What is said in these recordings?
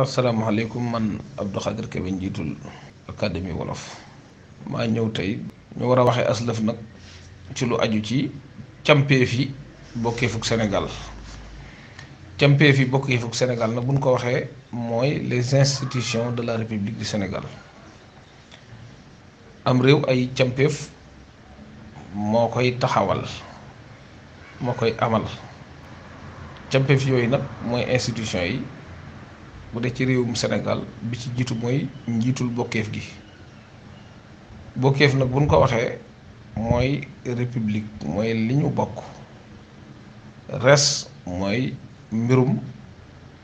asalaamaaleykum man Abdou Khadir Kébé njiitul académie wolof maa ñëw tey ñu war a waxee aslëf nag ci lu aju ci campeef yi bokkeefuk Sénégal campeef yi bokkeefuk Sénégal nag buñ ko waxee mooy les institutions de la République du Sénégal am réew ay campeef moo koy taxawal moo koy amal campeef yooyu nag mooy institution yi bu dee ci réewum Sénégal bi ci jiitu mooy njiitul bokkeef gi bokkeef nag buñ ko waxee mooy république mooy li ñu bokk res mooy mbirum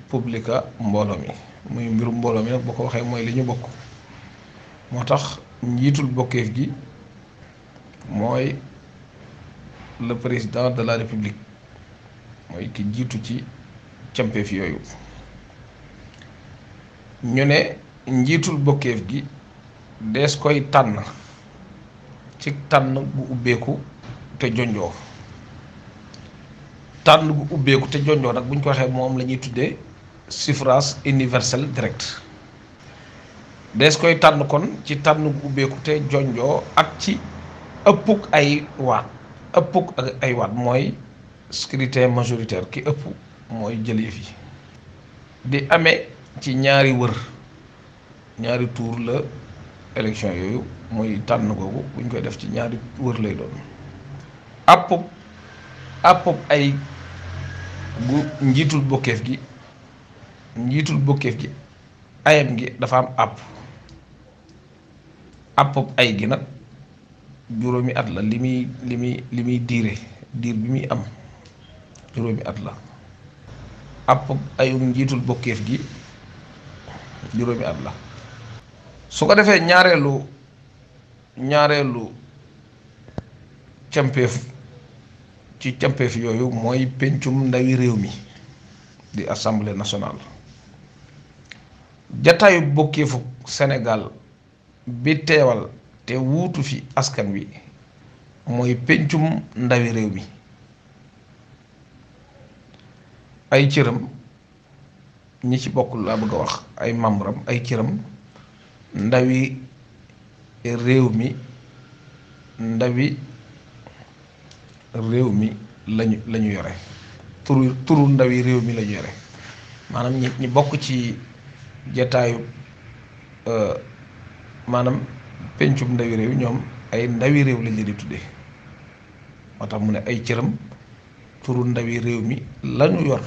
publica mbooloo mi muy mbirum mbooloo mi nag boo ko waxee mooy li ñu bokk moo tax njiitul bokkeef gi mooy le président de la république mooy ki jiitu ci campeef yooyu ñu ne njiitul bokkeef gi dees koy tànn ci tànn gu ubbeeku te jonjoo tànn gu ubbeeku te jonjoo nag bu ñu ko waxee moom la ñuy tuddee suffrage universel direct dees koy tànn kon ci tànn gu ubbeeku te jonjoo ak ci ëppuk ay waat mooy scrutin majoritaire ki ëpp mooy jël yëf yi di amee ci ñaari ñaari tour la élection yooyu muy tànn googu buñ koy def ci ñaari wër lay doon àppub ay gu njiitul bokkeef gi ayam gi dafa am àppub ay gi nag juróomi at la li muy diir bi muy am juróomi at la àppub ayum njiitul bokkeef gi juróomi at la su ko defee ñaareelu campeef ci campeef yooyu mooy pencum ndawi réew mi di assemblée nationale jataayu bokkeefu Sénégal bi teewal te wuutu fi askan wi mooy pencum ndawi réew mi ay cëram ñi ci bokk laa bëgg a wax ay membre am ay cëram ndawi réew mi lañu yore turu ndawi réew mi lañu yore maanaam ñi bokk ci jataayu maanaam pencum ndawi réew ñoom ay ndawi réew lañ leen di tuddee moo tax mu ne ay cëram turu ndawi réew mi lañu yor